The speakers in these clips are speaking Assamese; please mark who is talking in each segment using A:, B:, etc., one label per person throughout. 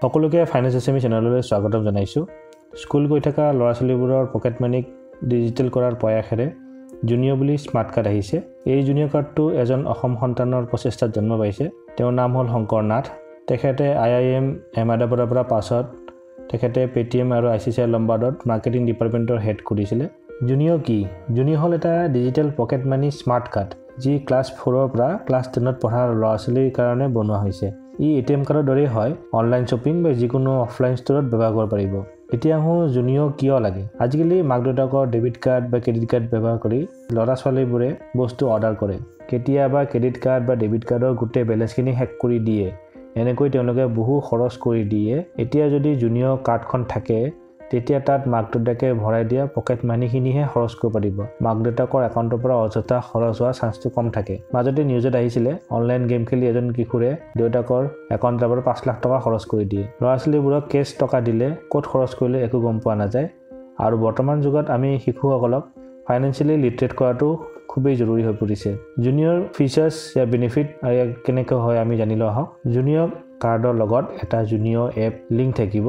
A: সকলোকে ফাইনেন্স এছএমই চেনেললৈ স্বাগতম জনাইছোঁ। স্কুল গৈ থকা ল'ৰা ছোৱালীবোৰৰ পকেট মানিক ডিজিটেল কৰাৰ প্ৰয়াসেৰে জুনিঅ' বুলি স্মাৰ্ট কাৰ্ড আহিছে। এই জুনিঅ' কাৰ্ডটো এজন অসম সন্তানৰ প্ৰচেষ্টাত জন্ম পাইছে। তেওঁৰ নাম হ'ল শংকৰ নাথ। তেখেতে আইআইএম আহমেদাবাদৰ পৰা পাছত তেখেতে পে'টিএম আৰু আইচিআইচিআই লম্বাৰ্ডত মাৰ্কেটিং ডিপাৰ্টমেণ্টৰ হেড কৰিছিলে। জুনিঅ' কি? জুনিঅ' হ'ল এটা digital pocket money smart card, যি ক্লাছ 4ৰ পৰা ক্লাছ 10ত পঢ়া ল'ৰা ছোৱালীৰ কাৰণে বনোৱা হৈছে। ই এটিএম কাৰ্ডৰ দৰেই হয়, অনলাইন শ্বপিং বা যিকোনো অফলাইন ষ্ট'ৰত ব্যৱহাৰ কৰিব পাৰিব। এতিয়া আহোঁ জুনিঅ' কিয় লাগে। আজিকালি মাক দেউতাকৰ ডেবিট কাৰ্ড বা ক্ৰেডিট কাৰ্ড ব্যৱহাৰ কৰি ল'ৰা ছোৱালীবোৰে বস্তু অৰ্ডাৰ কৰে। কেতিয়াবা ক্ৰেডিট কাৰ্ড বা ডেবিট কাৰ্ডৰ গোটেই বেলেঞ্চখিনি শেষ কৰি দিয়ে। এনেকৈ তেওঁলোকে বহু খৰচ কৰি দিয়ে। এতিয়া যদি জুনিঅ' কাৰ্ডখন থাকে, তেতিয়া তাত মাক দেউতাকে ভৰাই দিয়া পকেট মানিখিনিহে খৰচ কৰিব পাৰিব। মাক দেউতাকৰ একাউণ্টৰ পৰা অযথা খৰচ হোৱা চান্সটো কম থাকে। মাজতে নিউজত আহিছিলে, অনলাইন গেম খেলি এজন কিশোৰে দেউতাকৰ একাউণ্টৰ পৰা 5 লাখ টকা খৰচ কৰি দিয়ে। ল'ৰা ছোৱালীবোৰক কেছ টকা দিলে ক'ত খৰচ কৰিলে একো গম পোৱা নাযায়। আৰু বৰ্তমান যুগত আমি শিশুসকলক ফাইনেন্সিয়েলি লিটাৰেট কৰাটো খুবেই জৰুৰী হৈ পৰিছে। জুনিয়ৰ ফিচাৰ্ছ, ইয়াৰ বেনিফিট আৰু ইয়াৰ কেনেকৈ হয় আমি জানি লোৱা আহক। জুনিয়ৰ কাৰ্ডৰ লগত এটা জুনিয়ৰ এপ লিংক থাকিব,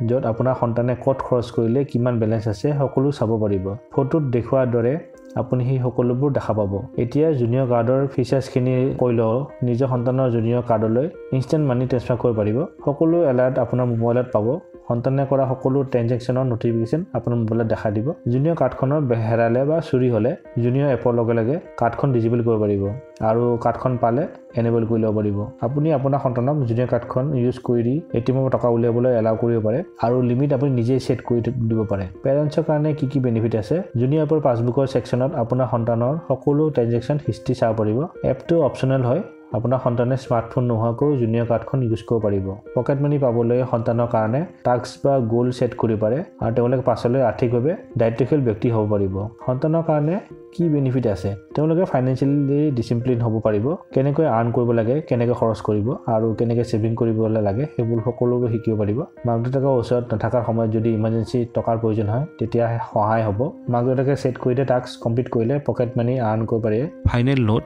A: য'ত আপোনাৰ সন্তানে ক'ত খৰচ কৰিলে, কিমান বেলেঞ্চ আছে, সকলো চাব পাৰিব। ফটোত দেখুওৱাৰ দৰে আপুনি সেই সকলোবোৰ দেখা পাব। এতিয়া জুনিয়ৰ কাৰ্ডৰ ফিচাৰ্ছখিনি কৈ লওঁ। নিজৰ সন্তানৰ জুনিয়ৰ কাৰ্ডলৈ ইনষ্টেণ্ট মানি ট্ৰেন্সফাৰ কৰিব পাৰিব। সকলো এলাৰ্ট আপোনাৰ মোবাইলত পাব। সন্তানে কৰা সকলো ট্ৰেনজেকশ্যনৰ নটিফিকেশ্যন আপোনাৰ মোবাইলত দেখা দিব। জুনিয়ৰ কাৰ্ডখনৰ হেৰালে বা চুৰি হ'লে জুনিয়ৰ এপৰ লগে লগে কাৰ্ডখন ডিজেবল কৰিব পাৰিব আৰু কাৰ্ডখন পালে এনেবল কৰি ল'ব পাৰিব। আপুনি আপোনাৰ সন্তানক জুনিয়ৰ কাৰ্ডখন ইউজ কৰি এটিএমৰ পৰা টকা উলিয়াবলৈ এলাউ কৰিব পাৰে আৰু লিমিট আপুনি নিজেই ছেট কৰি দিব পাৰে। পেৰেণ্টছৰ কাৰণে কি কি বেনিফিট আছে? জুনিয়ৰ এপৰ পাছবুকৰ ছেকশ্যনত আপোনাৰ সন্তানৰ সকলো ট্ৰেনজেকশ্যন হিষ্ট্ৰী চাব পাৰিব। এপটো অপশ্যনেল হয়। আপোনাৰ সন্তানে স্মাৰ্টফোন নোহোৱাকৈও জুনিয়ৰ কাৰ্ডখন ইউজ কৰিব পাৰিব। পকেট মানি পাবলৈ সন্তানৰ কাৰণে টাস্ক বা গ'ল ছেট কৰিব পাৰে আৰু তেওঁলোকে পাছলৈ আৰ্থিকভাৱে দায়িত্বশীল ব্যক্তি হ'ব পাৰিব। সন্তানৰ কাৰণে কি বেনিফিট আছে? তেওঁলোকে ফাইনেন্সিয়েলি ডিচিপ্লিন হ'ব পাৰিব। কেনেকৈ আৰ্ণ কৰিব লাগে, কেনেকৈ খৰচ কৰিব আৰু কেনেকৈ ছেভিং কৰিব লাগে, সেইবোৰ সকলোবোৰ শিকিব পাৰিব। মাক দেউতাকৰ ওচৰত নথকাৰ সময়ত যদি ইমাৰ্জেঞ্চি টকাৰ প্ৰয়োজন হয়, তেতিয়া সহায় হ'ব। মাক দেউতাকে ছেট কৰি দিয়া টাস্ক কমপ্লিট কৰিলে পকেট মানি আৰ্ণ কৰিব পাৰে।
B: ফাইনেল নোট,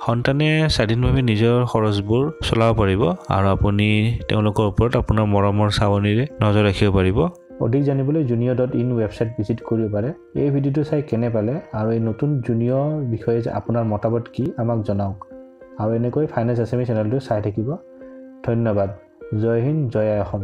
B: সন্তানে স্বাধীনভাৱে নিজৰ খৰচবোৰ চলাব পাৰিব আৰু আপুনি তেওঁলোকৰ ওপৰত আপোনাৰ মৰমৰ চাৱনিৰে নজৰ ৰাখিব পাৰিব।
A: অধিক জানিবলৈ Junio.in website visit কৰিব পাৰে। এই ভিডিঅ'টো চাই কেনে পালে আৰু এই নতুন জুনিয়ৰ বিষয়ে যে আপোনাৰ মতামত কি, আমাক জনাওক আৰু এনেকৈ ফাইনেন্স এছএমই চেনেলটো চাই থাকিব। ধন্যবাদ। জয় হিন্দ, জয় আই অসম।